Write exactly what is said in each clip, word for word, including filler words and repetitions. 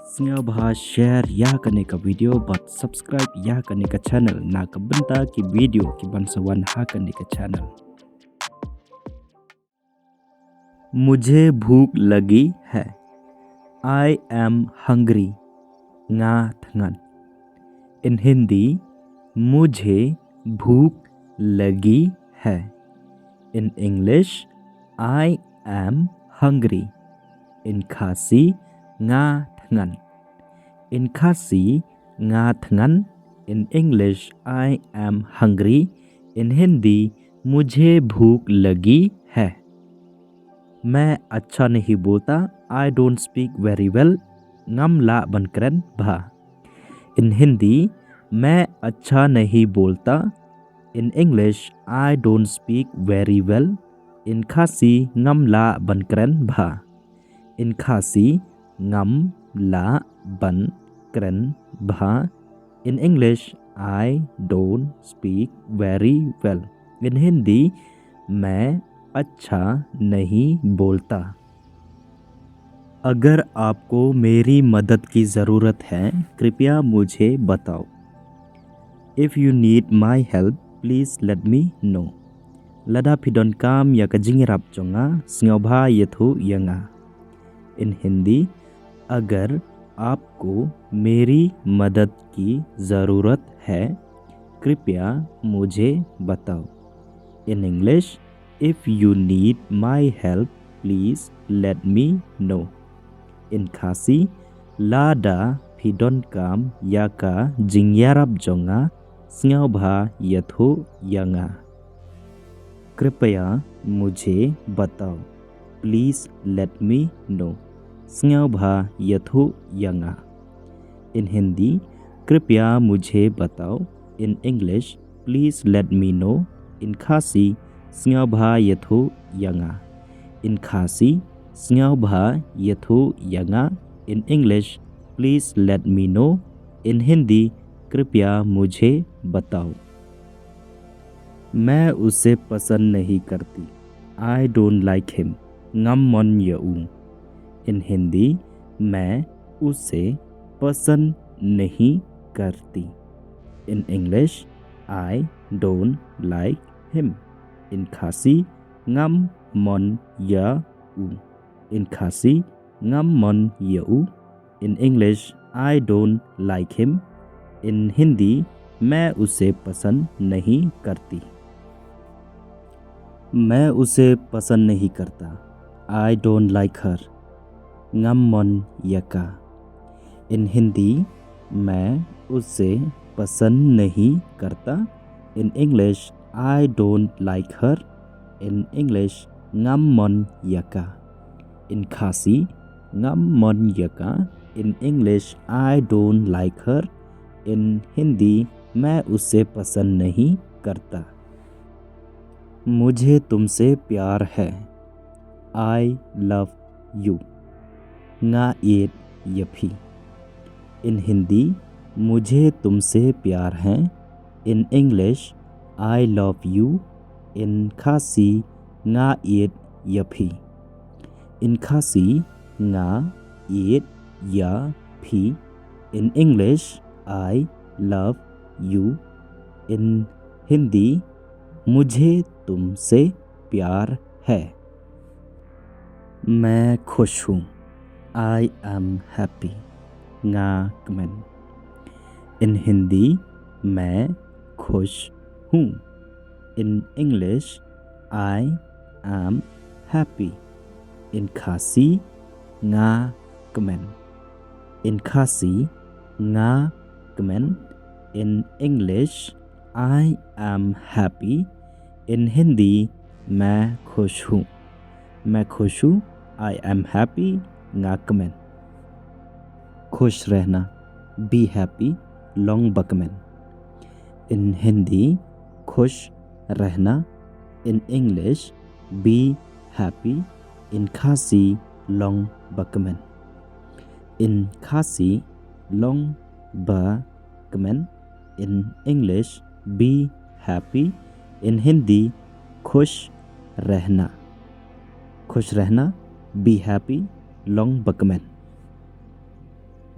Sngewbha share ïa kane ka video bad subscribe ïa kane ka channel na ka bynta ki video ki ban sa wan ha kane ka channel. मुझे भूख लगी है। I am hungry. Nga thngan. In Hindi, मुझे भूख लगी है। In English, I am hungry. In Khasi, nga thngan. In Khasi, nga thngan. In English, I am hungry. In Hindi, मुझे भूख लगी है। मैं अच्छा नहीं बोलता। I don't speak very well. Ngam lah ban kren bha. In Hindi, मैं अच्छा नहीं बोलता। In English, I don't speak very well. In Khasi, ngam lah ban kren bha. In Khasi, ngam lah ban kren bha. In English, I don't speak very well. In Hindi, मैं अच्छा नहीं बोलता। अगर आपको मेरी मदद की ज़रूरत है, कृपया मुझे बताओ। If you need my help, please let me know. Lada phi donkam ïa ka jingïarap jong nga, sngewbha ïathuh ïa nga. In Hindi, अगर आपको मेरी मदद की ज़रूरत है, कृपया मुझे बताओ। In English, if you need my help, please let me know. In Khasi, lada phi donkam ïa ka jingïarap jong nga, sngewbha ïathuh ïa nga. कृपया मुझे बताओ। Please let me know. Sngewbha ïathuh ïa nga. In Hindi, कृपया मुझे बताओ। In English, please let me know. In Khasi, sngewbha ïathuh ïa nga. In Khasi, sngewbha ïathuh ïa nga. In English, please let me know. In Hindi, कृपया मुझे बताओ। मैं उसे पसंद नहीं करती। I don't like him. Ngam mon ïa u. In Hindi, मैं उसे पसंद नहीं करती। In English, I don't like him. In Khasi, ngam mon ïa u. In Khasi, ngam mon ïa u. In English, I don't like him. In Hindi, मैं उसे पसंद नहीं करती। मैं उसे पसंद नहीं करता। I don't like her. Ngam mon ïa ka. In Hindi, मैं उसे पसंद नहीं करता। In English, I don't like her. In English, ngam mon ïa ka. In Khasi, ngam mon ïa ka. In English, I don't like her. In Hindi, मैं उसे पसंद नहीं करता। मुझे तुमसे प्यार है। I love you. Nga ïeit ïa phi. In Hindi, मुझे तुमसे प्यार है। In English, I love you. In Khasi, nga ïeit ïa phi. In Khasi, nga ïeit ïa phi. In English, I love you. In Hindi, मुझे तुमसे प्यार है। मैं खुश हूँ। I am happy. Nga kmen. In Hindi, मैं खुश हूँ। In English, I am happy. In Khasi, nga kmen. In Khasi, nga kmen. In English, I am happy. In Hindi, मैं खुश हूँ। मैं खुश हूँ। I am happy. Nga kmen. खुश रहना। Be happy. Long ba kmen. In Hindi, खुश रहना। In English, be happy. In Khasi, long ba kmen. In Khasi, long ba kmen. In English, be happy. In Hindi, खुश रहना। खुश रहना। Be happy. Long ba kmen.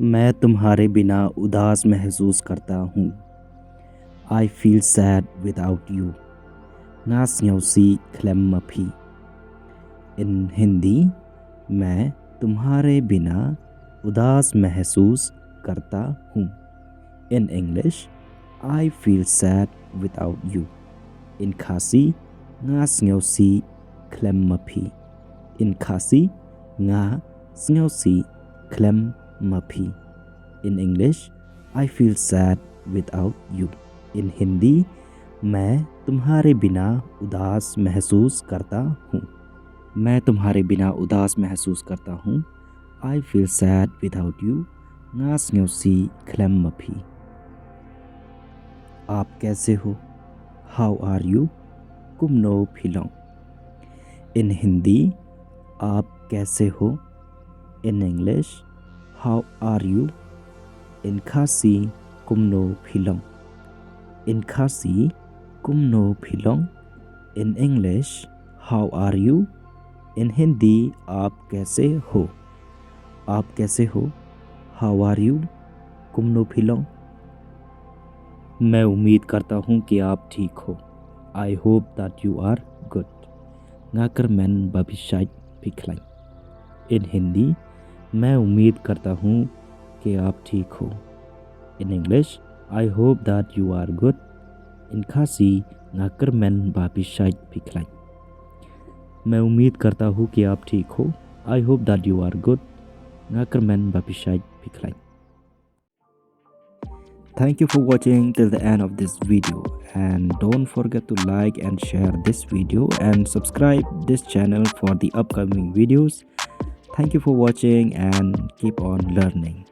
मैं तुम्हारे बिना उदास महसूस करता हूँ। I feel sad without you. Nga sngewsih khlem ma phi. In Hindi, मैं तुम्हारे बिना उदास महसूस करता हूँ. In English, I feel sad without you. In Khasi, nga sngewsih khlem ma phi. In Khasi, nga sngewsih khlem ma phi. In English, I feel sad without you. In Hindi, मैं तुम्हारे बिना उदास महसूस करता हूँ. मैं तुम्हारे बिना उदास महसूस करता हूँ. I feel sad without you. Nga sngewsih khlem ma phi. आप कैसे हो? How are you? Kumno phi long? In Hindi, आप कैसे हो? In English, how are you? In Khasi, kumno phi long? In Khasi, kumno phi long? In English, how are you? In Hindi, आप कैसे हो? आप कैसे हो? How are you? Kumno phi long? मैं उम्मीद करता हूँ कि आप ठीक हो. I hope that you are good. Nga kyrmen ba phi shait phi khlaiñ. In Hindi, मैं उम्मीद करता हूँ कि आप ठीक हो. In English, I hope that you are good. In Khasi, nga kyrmen ba phi shait phi khlaiñ. मैं उम्मीद करता हूँ कि आप ठीक हो. I hope that you are good. Nga kyrmen ba phi shait phi khlaiñ. Thank you for watching till the end of this video, and don't forget to like and share this video and subscribe this channel for the upcoming videos. Thank you for watching and keep on learning.